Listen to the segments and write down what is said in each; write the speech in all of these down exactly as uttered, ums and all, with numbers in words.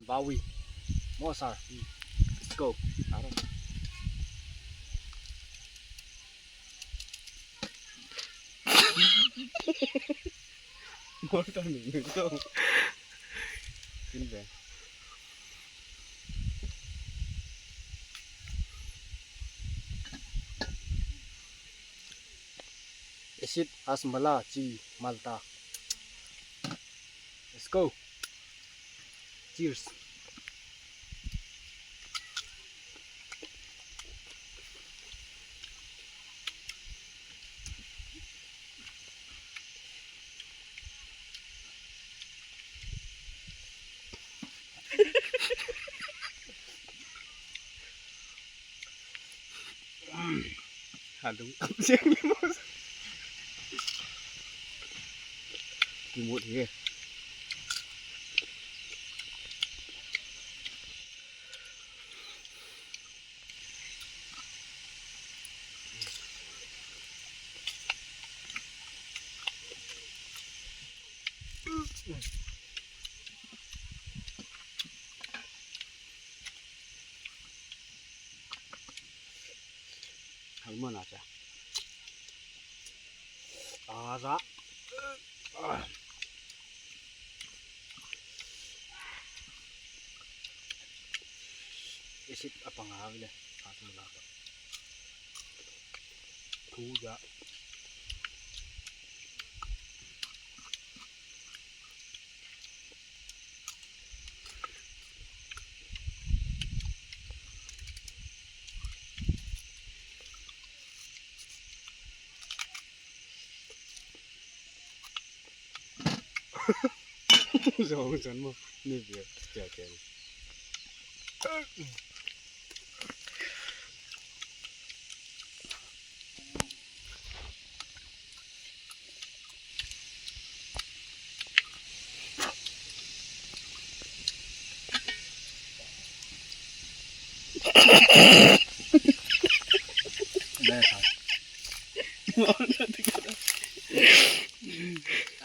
Bawi. Mosar. Let's go. Mosar ni, let's go. Kin ve. Esit Hasmala ci Malta. Let's go. Cheers. Halung tam siang ni mos. Kimut hi. Halmon a cha. A za. Isit a panga vile. A sumula. Thu za. Zong zong mo ni bia bia ken.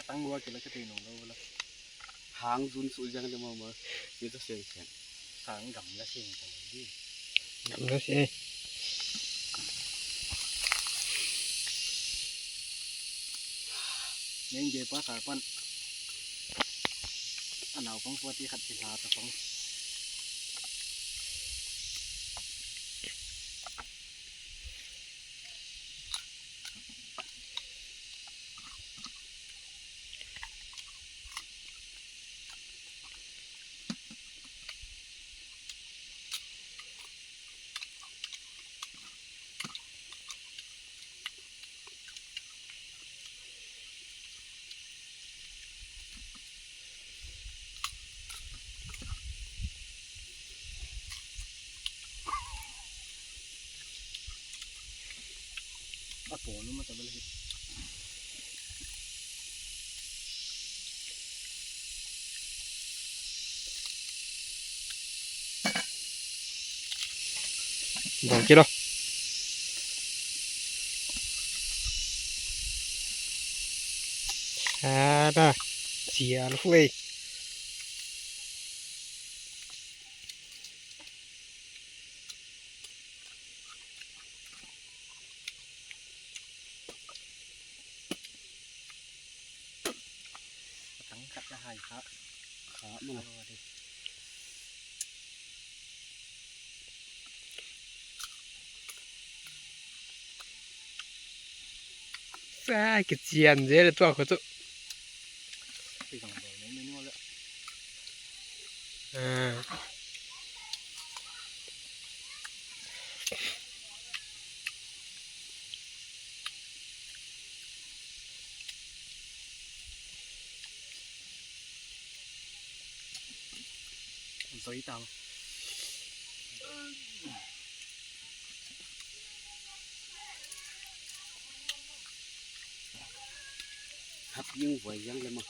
Atang gua kila ka tei nong lo la. Hang zun su jang de mo mo. Ni ta seng seng. Sang gamla seng ka lo di. Gamla seng. Neng ge pa sar pan. A naupang puati khat ci hla ta pang. A pawl nu mata bel hi. Bang kilo. Ada. Sial hui. Tang khat la hai kha. Kha mana. Sa kichian zel tua ko tu. Zoi tau. Hap yung voi yang le ma.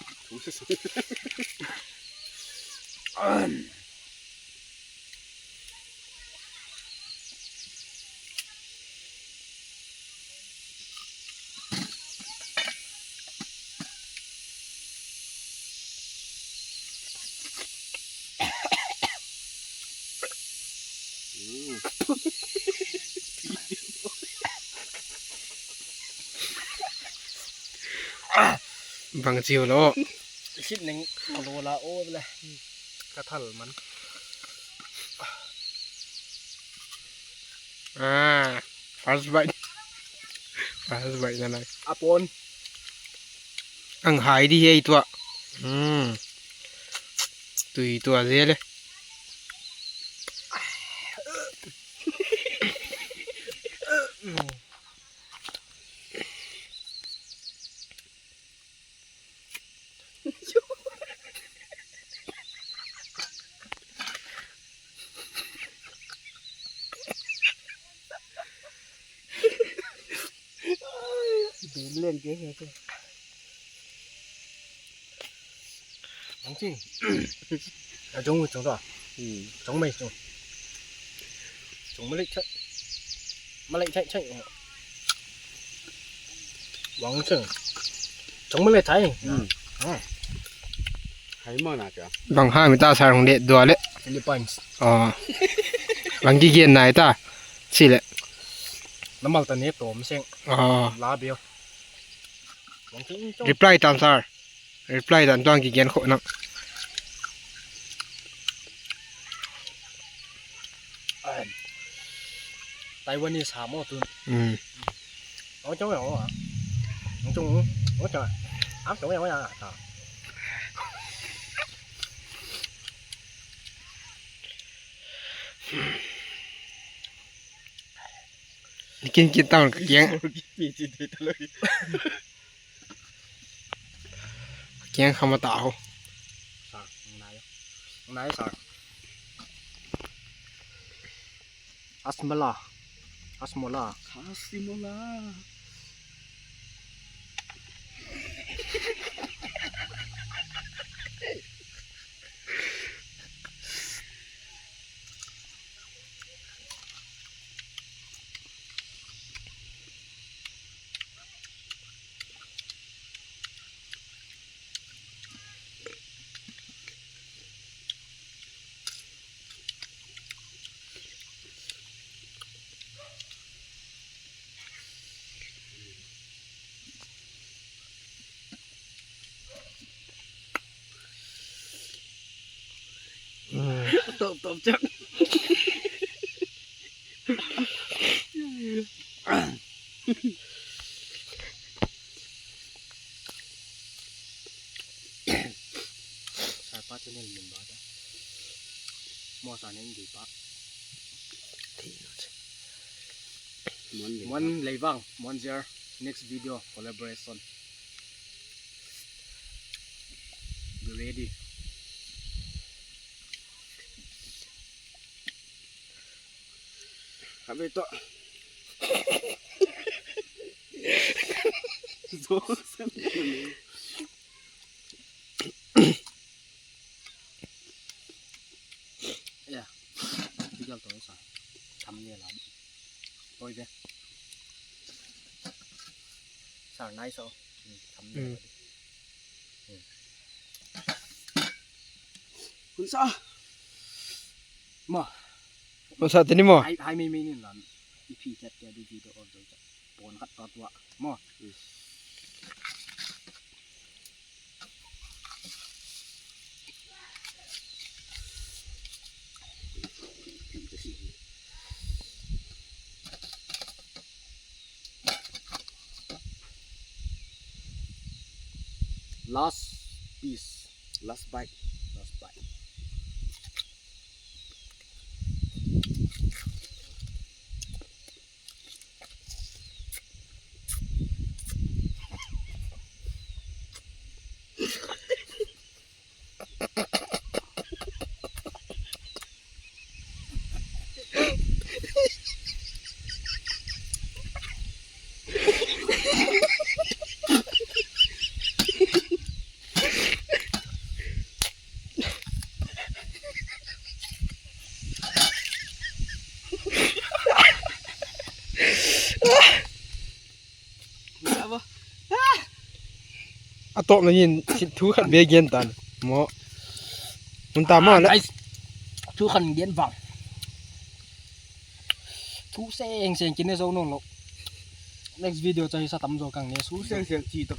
Bang ci uh lo. Sit ning a lo la o le. Ka thal man. Ah, first bite. First bite na nai. A pon. Ang hai di hei tua. Hmm. Tui tua zel e. Dun leng ke he ke. Ang cing. A jong u jong da. Hmm. Jong mai jong. Jong malai chai. Malai chai chai. Wang cing. Jong malai chai. Hmm. Ah. Hai ma na cha. Bang ha mi ta sa rong de dua le. Philippines. Ah. Bang ki gen nai ta. Ci le. Na mal ta ne tom seng. Ah. La bio. Reply tan sar. Reply tan tuang kigen kho nang. Taiwanese ha mo tun. Mm. Ong chong ong a. Ong chong ong chong. Ong chong ong a. Kin kin tang kiang. Kiang kham a ta ho. Sa, nai. Nai sa. Asmala. Asmola. Asmola. Top top chak. Sarpa channel min ba ta. Mo sa nen di pa. Mon Leivang, Mon Zer, next video collaboration. Be ready. Khabe to. Zo sen. Ya. Tigal to sa. Thumbnail a. Oi be. Sa nai so. Thumbnail. Hun sa. Ma. Hun sa tini mo. Hai hai mei mei nin lan. I phi chat ya di video of the. Pon khat ta tua. Mo. Last piece. Last bite. Last bite. A tawp na in thu khat bia gen tan maw. Mun ta maw le. Guys, thu khat gen vang. Thu seng seng kine zo nawn lo. Next video cah hi sa tam zaw kang ne. Thu seng seng ci tak